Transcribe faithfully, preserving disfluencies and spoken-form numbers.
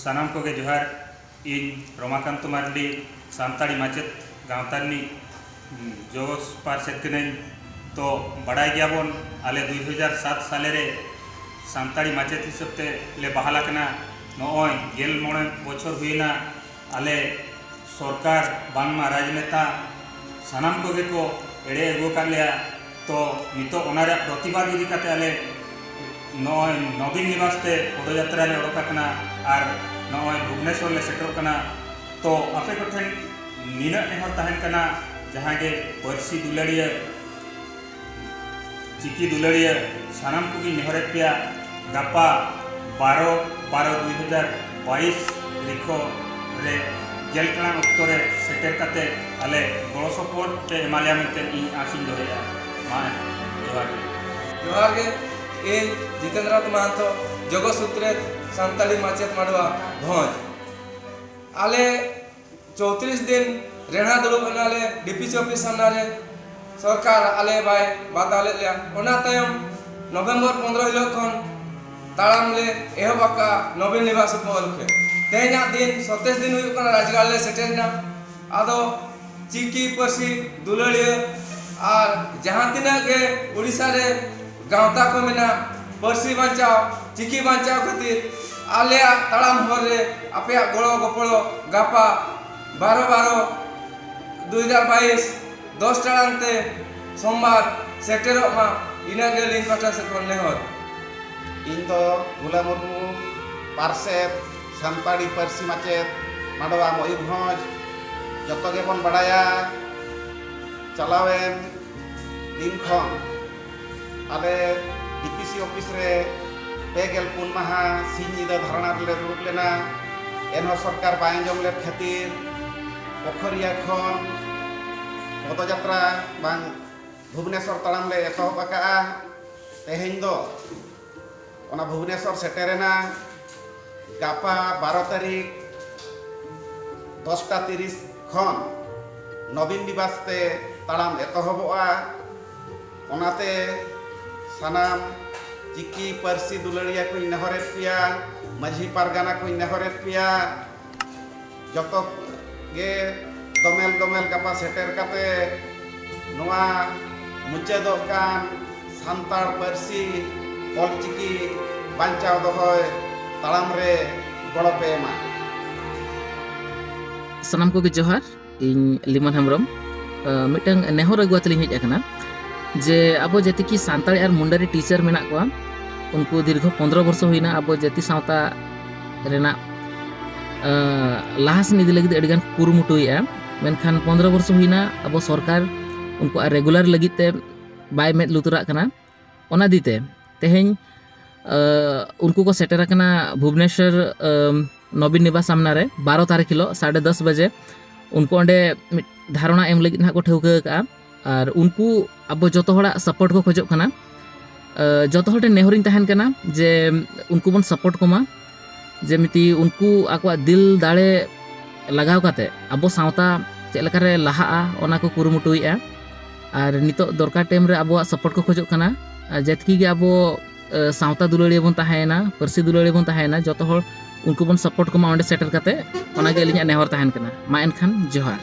ᱥᱟᱱᱟᱢ ᱠᱚᱜᱮ ᱡᱚᱦᱟᱨ᱾ ᱤᱧ ᱨᱚᱢᱟᱠᱟᱱᱛ ᱢᱟᱨᱰᱤ, ᱥᱟᱱᱛᱟᱲᱤ ᱢᱟᱪᱮᱫ ᱜᱟᱶᱛᱟ ᱨᱤᱱᱤᱡ, ᱩᱸ, ᱡᱚᱜᱚ ᱯᱟᱨᱥᱮᱛ ᱠᱟᱹᱱᱟᱹᱧ᱾ ᱛᱚ ᱵᱟᱰᱟᱭ ᱜᱮᱭᱟᱵᱚᱱ, ᱟᱞᱮ ᱫᱩᱭ ᱦᱟᱡᱟᱨ ᱥᱟᱛ ᱥᱟᱞᱮ ᱨᱮ ᱥᱟᱱᱛᱟᱲᱤ ᱢᱟᱪᱮᱫ ᱦᱤᱥᱟᱹᱵ ᱛᱮ ᱞᱮ ᱵᱟᱦᱟᱞ ᱟᱠᱟᱱᱟ᱾ ᱱᱚᱜᱼᱚᱭ ᱜᱮᱞ ᱢᱚᱬᱮ ᱵᱚᱪᱷᱚᱨ ᱦᱩᱭᱮᱱᱟ᱾ ᱟᱞᱮ ᱥᱚᱨᱠᱟᱨ ᱵᱟᱝᱢᱟ ᱨᱟᱡᱽᱱᱮᱛᱟ ᱥᱟᱱᱟᱢ ᱠᱚᱜᱮ ᱠᱚ ᱮᱲᱮ ᱟᱹᱜᱩ ᱟᱠᱟᱫ ᱞᱮᱭᱟ᱾ ᱛᱚ ᱱᱤᱛᱚᱜ ᱚᱱᱟ ᱨᱮᱭᱟᱜ ᱯᱨᱚᱛᱤᱵᱟᱫ ᱤᱫᱤ ᱠᱟᱛᱮ ᱟᱞᱮ ᱱᱚᱜᱼᱚᱭ ᱱᱚᱵᱤᱱ ᱱᱤᱵᱟᱥ ᱛᱮ ᱯᱚᱫᱚᱡᱟᱛᱨᱟ ᱞᱮ ᱚᱰᱚᱠ ᱟᱠᱟᱱᱟ᱾ ᱟᱨ ᱱᱚᱜᱼᱚᱭ ᱵᱷᱩᱵᱽᱱᱮᱥᱚᱨ ᱞᱮ ᱥᱮᱴᱮᱨᱚᱜ ᱠᱟᱱᱟ᱾ ᱛᱚ ᱟᱯᱮ ᱠᱚᱴᱷᱮᱱ ᱱᱤᱱᱟᱹᱜ ᱱᱮᱦᱚᱨ ᱛᱟᱦᱮᱱ ᱠᱟᱱᱟ, ᱡᱟᱦᱟᱸ ᱜᱮ ᱯᱟᱹᱨᱥᱤ ᱫᱩᱞᱟᱹᱲᱤᱭᱟᱹ, ᱪᱤᱠᱤ ᱫᱩᱞᱟᱹᱲᱤᱭᱟᱹ, ᱥᱟᱱᱟᱢ ᱠᱚᱜᱮᱧ ᱱᱮᱦᱚᱨᱮᱫ ᱯᱮᱭᱟ, ᱜᱟᱯᱟ ᱵᱟᱨᱚ ᱵᱟᱨᱚ ᱫᱩᱭ ᱦᱟᱡᱟᱨ ᱵᱟᱭᱤᱥ ᱛᱟᱹᱨᱤᱠᱷ ᱨᱮ ᱜᱮᱞ ᱴᱟᱲᱟᱝ ᱚᱠᱛᱚ ᱨᱮ ᱥᱮᱴᱮᱨ ᱠᱟᱛᱮ ᱟᱞᱮ ᱜᱚᱲᱚ ᱥᱚᱯᱚᱦᱚᱫ ᱯᱮ ᱮᱢᱟ ᱞᱮᱭᱟ ᱢᱮᱱᱛᱮ ᱤᱧ ᱟᱸᱥᱤᱧ ᱫᱚᱦᱚᱭᱮᱫᱼᱟ᱾ ᱢᱟ ᱡᱚᱦᱟᱨ ᱜᱮ᱾ ᱡᱚᱦᱟᱨ ᱜᱮ, ᱤᱧ ᱡᱤᱛᱮᱱᱫᱨᱚ ᱱᱟᱛᱷ ᱢᱟᱦᱟᱱᱛᱚ, ᱡᱚᱜᱚ ᱥᱩᱛᱨᱮᱛ ᱥᱟᱱᱛᱟᱲᱤ ᱢᱟᱪᱮᱫ ᱢᱟᱰᱣᱟ ᱵᱷᱚᱸᱡᱽ᱾ ᱟᱞᱮ ᱪᱳᱭᱛᱨᱤᱥ ᱫᱤᱱ ᱨᱮᱲᱦᱟ ᱫᱩᱲᱩᱵ ᱮᱱᱟᱞᱮ ᱰᱤᱯᱤᱥᱤ ᱚᱯᱷᱤᱥ ᱥᱟᱢᱱᱟ ᱨᱮ, ᱥᱚᱨᱠᱟᱨ ᱟᱞᱮ ᱵᱟᱭ ᱵᱟᱛᱟᱣ ᱞᱮᱫ ᱞᱮᱭᱟ᱾ ᱚᱱᱟ ᱛᱟᱭᱚᱢ ᱱᱚᱵᱷᱮᱢᱵᱚᱨ ᱯᱚᱱᱫᱽᱨᱚ ᱦᱤᱞᱳᱜ ᱠᱷᱚᱱ ᱛᱟᱲᱟᱢ ᱞᱮ ᱮᱦᱚᱵ ᱟᱠᱟᱫᱼᱟ ᱱᱚᱵᱤᱱ ᱱᱤᱵᱟᱥ ᱩᱯᱚᱞᱚᱠᱠᱷᱮ᱾ ᱛᱮᱦᱮᱧᱟᱜ ᱫᱤᱱ ᱥᱚᱛᱮᱭᱥ ᱫᱤᱱ ᱦᱩᱭᱩᱜ ᱠᱟᱱᱟ, ᱨᱟᱡᱽᱜᱟᱲ ᱞᱮ ᱥᱮᱴᱮᱨ ᱮᱱᱟ᱾ ᱟᱫᱚ ᱪᱤᱠᱤ ᱯᱟᱹᱨᱥᱤ ᱫᱩᱞᱟᱹᱲᱤᱭᱟᱹ ᱟᱨ ᱡᱟᱦᱟᱸ ᱛᱤᱱᱟᱹᱜ ᱜᱮ ᱩᱲᱤᱥᱥᱟ ᱨᱮ ᱜᱟᱶᱛᱟ ᱠᱚ ᱢᱮᱱᱟᱜ, ᱯᱟᱹᱨᱥᱤ ᱵᱟᱧᱪᱟᱣ, ᱪᱤᱠᱤ ᱵᱟᱧᱪᱟᱣ ᱠᱷᱟᱹᱛᱤᱨ ᱟᱞᱮᱭᱟᱜ ᱛᱟᱲᱟᱢ ᱦᱚᱨ ᱨᱮ ᱟᱯᱮᱭᱟᱜ ᱜᱚᱲᱚ ᱜᱚᱯᱚᱲᱚ ᱜᱟᱯᱟ ᱵᱟᱨᱚ ᱵᱟᱨᱚ ᱫᱩ ᱦᱟᱡᱟᱨ ᱵᱟᱭᱤᱥ ᱫᱚᱥ ᱴᱟᱲᱟᱝ ᱛᱮ ᱥᱳᱢᱵᱟᱨ ᱥᱮᱴᱮᱨᱚᱜ ᱢᱟ, ᱤᱱᱟᱹᱜᱮ ᱟᱹᱞᱤᱧ ᱯᱟᱦᱴᱟ ᱥᱮᱫ ᱠᱷᱚᱱ ᱱᱮᱦᱚᱨ᱾ ᱤᱧ ᱫᱚ ᱜᱩᱞᱟ ᱢᱩᱨᱢᱩ, ᱯᱟᱨᱥᱮᱛ, ᱥᱟᱱᱛᱟᱲᱤ ᱯᱟᱹᱨᱥᱤ ᱢᱟᱪᱮᱫ, ᱢᱟᱰᱣᱟ ᱢᱚᱭᱩᱨᱵᱷᱚᱸᱡᱽ᱾ ᱡᱚᱛᱚ ᱜᱮᱵᱚᱱ ᱵᱟᱲᱟᱭᱟ, ᱪᱟᱞᱟᱣᱮᱱ ᱫᱤᱱ ᱠᱷᱚᱱ ᱟᱞᱮ ᱰᱤᱯᱤᱥᱤ ᱚᱯᱷᱤᱥ ᱨᱮ ᱯᱮ ᱜᱮᱞ ᱯᱩᱱ ᱢᱟᱦᱟ ᱥᱤᱧ ᱧᱤᱫᱟᱹ ᱫᱷᱟᱨᱱᱟ ᱨᱮᱞᱮ ᱫᱩᱲᱩᱵ ᱞᱮᱱᱟ᱾ ᱮᱱᱦᱚᱸ ᱥᱚᱨᱠᱟᱨ ᱵᱟᱭ ᱟᱸᱡᱚᱢ ᱞᱮᱫ ᱠᱷᱟᱹᱛᱤᱨ ᱯᱳᱠᱷᱚᱨᱤᱭᱟ ᱠᱷᱚᱱ ᱯᱚᱫᱚᱡᱟᱛᱨᱟ ᱵᱟᱝ ᱵᱷᱩᱵᱽᱱᱮᱥᱚᱨ ᱛᱟᱲᱟᱢ ᱞᱮ ᱮᱛᱚᱦᱚᱵ ᱟᱠᱟᱫᱼᱟ᱾ ᱛᱮᱦᱮᱧ ᱫᱚ ᱚᱱᱟ ᱵᱷᱩᱵᱽᱱᱮᱥᱚᱨ ᱥᱮᱴᱮᱨᱮᱱᱟ᱾ ᱜᱟᱯᱟ ᱵᱟᱨᱚ ᱛᱟᱹᱨᱤᱠᱷ ᱫᱚᱥᱴᱟ ᱛᱤᱨᱤᱥ ᱠᱷᱚᱱ ᱱᱚᱵᱤᱱ ᱱᱤᱵᱟᱥ ᱛᱮ ᱛᱟᱲᱟᱢ ᱮᱛᱚᱦᱚᱵᱚᱜᱼᱟ᱾ ᱚᱱᱟᱛᱮ ᱥᱟᱱᱟᱢ ᱪᱤᱠᱤ ᱯᱟᱹᱨᱥᱤ ᱫᱩᱞᱟᱹᱲᱤᱭᱟᱹ ᱠᱚᱧ ᱱᱮᱦᱚᱨᱮᱫ ᱯᱮᱭᱟ, ᱢᱟᱹᱡᱷᱤ ᱯᱟᱨᱜᱟᱱᱟ ᱠᱚᱧ ᱱᱮᱦᱚᱨᱮᱫ ᱯᱮᱭᱟ, ᱡᱚᱛᱚ ᱜᱮ ᱫᱚᱢᱮᱞ ᱫᱚᱢᱮᱞ ᱜᱟᱯᱟ ᱥᱮᱴᱮᱨ ᱠᱟᱛᱮ ᱱᱚᱣᱟ ᱢᱩᱪᱟᱹᱫᱚᱜ ᱠᱟᱱ ᱥᱟᱱᱛᱟᱲ ᱯᱟᱹᱨᱥᱤ ᱚᱞᱪᱤᱠᱤ ᱵᱟᱧᱪᱟᱣ ᱫᱚᱦᱚᱭ ᱛᱟᱲᱟᱢ ᱨᱮ ᱜᱚᱲᱚ ᱯᱮ ᱮᱢᱟ᱾ ᱥᱟᱱᱟᱢ ᱠᱚᱜᱮ ᱡᱚᱦᱟᱨ᱾ ᱤᱧ ᱞᱤᱢᱚᱱ ᱦᱮᱢᱵᱨᱚᱢ᱾ ᱟᱸ, ᱢᱤᱫᱴᱟᱝ ᱱᱮᱦᱚᱨ ᱟᱹᱜᱩ ᱟᱛᱮ ᱞᱤᱧ ᱦᱮᱡ ᱟᱠᱟᱱᱟ ᱡᱮ ᱟᱵᱚ ᱡᱟᱛᱮ ᱠᱤ ᱥᱟᱱᱛᱟᱲᱤ ᱟᱨ ᱢᱩᱱᱰᱟᱨᱤ ᱴᱤᱪᱟᱨ ᱢᱮᱱᱟᱜ ᱠᱚᱣᱟ, ᱩᱱᱠᱩ ᱫᱤᱨᱜᱷᱚ ᱯᱚᱱᱫᱽᱨᱚ ᱵᱚᱨᱥᱚ ᱦᱩᱭᱱᱟ ᱟᱵᱚ ᱡᱟᱹᱛᱤ ᱥᱟᱶᱛᱟ ᱨᱮᱱᱟᱜ, ᱟᱸ, ᱞᱟᱦᱟ ᱥᱮᱱ ᱤᱫᱤ ᱞᱟᱹᱜᱤᱫ ᱟᱹᱰᱤᱜᱟᱱ ᱠᱩᱨᱩᱢᱩᱴᱩᱭᱮᱫᱼᱟ᱾ ᱢᱮᱱᱠᱷᱟᱱ ᱯᱚᱱᱫᱽᱨᱚ ᱵᱚᱨᱥᱚ ᱦᱩᱭᱱᱟ ᱟᱵᱚ ᱥᱚᱨᱠᱟᱨ ᱩᱱᱠᱩᱣᱟᱜ ᱨᱮᱜᱩᱞᱟᱨ ᱞᱟᱹᱜᱤᱫ ᱛᱮ ᱵᱟᱭ ᱢᱮᱫ ᱞᱩᱛᱩᱨᱟᱜ ᱠᱟᱱᱟ᱾ ᱚᱱᱟ ᱤᱫᱤ ᱛᱮ ᱛᱮᱦᱮᱧ, ᱟᱸ, ᱩᱱᱠᱩ ᱠᱚ ᱥᱮᱴᱮᱨ ᱟᱠᱟᱱᱟ ᱵᱷᱩᱵᱽᱱᱮᱥᱚᱨ, ᱟᱸ, ᱱᱚᱵᱤᱱ ᱱᱤᱵᱟᱥ ᱥᱟᱢᱱᱟ ᱨᱮ ᱵᱟᱨᱚ ᱛᱟᱹᱨᱤᱠᱷ ᱦᱤᱞᱳᱜ ᱥᱟᱲᱮ ᱫᱚᱥ ᱵᱟᱡᱮ ᱩᱱᱠᱩ ᱚᱸᱰᱮ ᱢᱤᱫ ᱫᱷᱟᱨᱚᱱᱟ ᱮᱢ ᱞᱟᱹᱜᱤᱫ ᱱᱟᱦᱟᱜ ᱠᱚ ᱴᱷᱟᱹᱣᱠᱟᱹ ᱟᱠᱟᱫᱼᱟ᱾ ᱟᱨ ᱩᱱᱠᱩ ᱟᱵᱚ ᱡᱚᱛᱚ ᱦᱚᱲᱟᱜ ᱥᱟᱯᱳᱨᱴ ᱠᱚ ᱠᱷᱚᱡᱚᱜ ᱠᱟᱱᱟ᱾ ᱟᱸ, ᱡᱚᱛᱚ ᱦᱚᱲ ᱴᱷᱮᱱ ᱱᱮᱦᱚᱨᱤᱧ ᱛᱟᱦᱮᱱ ᱠᱟᱱᱟ ᱡᱮ ᱩᱱᱠᱩ ᱵᱚᱱ ᱥᱟᱯᱳᱨᱴ ᱠᱚᱢᱟ, ᱡᱮᱢᱤᱛᱤ ᱩᱱᱠᱩ ᱟᱠᱚᱣᱟᱜ ᱫᱤᱞ ᱫᱟᱲᱮ ᱞᱟᱜᱟᱣ ᱠᱟᱛᱮ ᱟᱵᱚ ᱥᱟᱶᱛᱟ ᱪᱮᱫ ᱞᱮᱠᱟᱨᱮ ᱞᱟᱦᱟᱜᱼᱟ, ᱚᱱᱟ ᱠᱚ ᱠᱩᱨᱩᱢᱩᱴᱩᱭᱮᱫᱼᱟ᱾ ᱟᱨ ᱱᱤᱛᱚᱜ ᱫᱚᱨᱠᱟᱨ ᱴᱟᱭᱤᱢ ᱨᱮ ᱟᱵᱚᱣᱟᱜ ᱥᱟᱯᱳᱨᱴ ᱠᱚ ᱠᱷᱚᱡᱚᱜ ᱠᱟᱱᱟ᱾ ᱟᱨ ᱡᱟᱛᱠᱤ ᱜᱮ ᱟᱵᱚ, ᱟᱸ, ᱥᱟᱶᱛᱟ ᱫᱩᱞᱟᱹᱲᱤᱭᱟᱹ ᱵᱚᱱ ᱛᱟᱦᱮᱸᱭᱮᱱᱟ, ᱯᱟᱹᱨᱥᱤ ᱫᱩᱞᱟᱹᱲᱤᱭᱟᱹ ᱵᱚᱱ ᱛᱟᱦᱮᱸᱭᱮᱱᱟ, ᱡᱚᱛᱚ ᱦᱚᱲ ᱩᱱᱠᱩ ᱵᱚᱱ ᱥᱟᱯᱳᱨᱴ ᱠᱚᱢᱟ ᱚᱸᱰᱮ ᱥᱮᱴᱮᱨ ᱠᱟᱛᱮ, ᱚᱱᱟᱜᱮ ᱟᱹᱞᱤᱧᱟᱜ ᱱᱮᱦᱚᱨ ᱛᱟᱦᱮᱱ ᱠᱟᱱᱟ᱾ ᱢᱟ ᱮᱱᱠᱷᱟᱱ ᱡᱚᱦᱟᱨ᱾